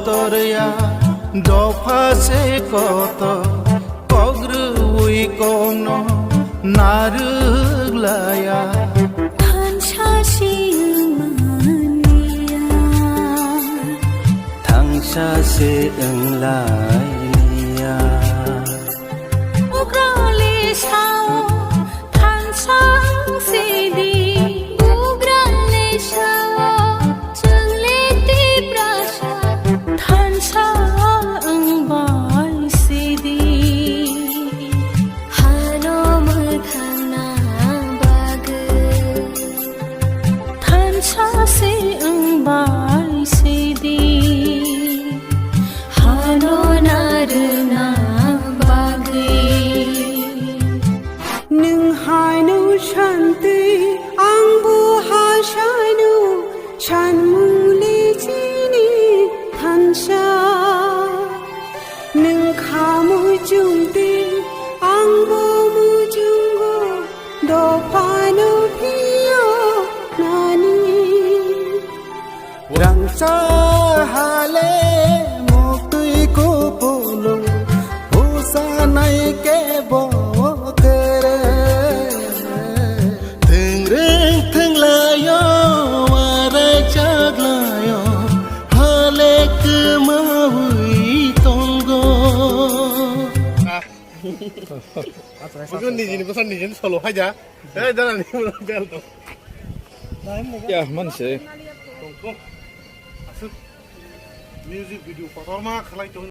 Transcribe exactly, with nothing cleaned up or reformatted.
Torya dopha se koto kogrwi kokno narwk laya. Thansa se wng manya. Thangsa se wng lai liya. Bugrale sao thansa wng sidi. Bugrale sao chwngle Tiprasa. Thansa wng bai sidi. Hano mwthangna bagwi. Thansa se wng bai sidi. Hano narwkna bagwi. Nwng haino santwi, angbo hasaino, sanmungni chini thansa. Nwng kha muchungtwi, angbo muchungo, dophano phiyo nani. Rangchak hale muktwi kupulung, husanai kebo kwrwi. Thengreng thenglaio, warai chaklaio, hale kwmawi tongo. Bukan nijini pesan nijini solo haja. Eh, jangan ni, belum bel tuh. Ya, man se. Tong, tong. Asuk. Music video kotorma khalai tong.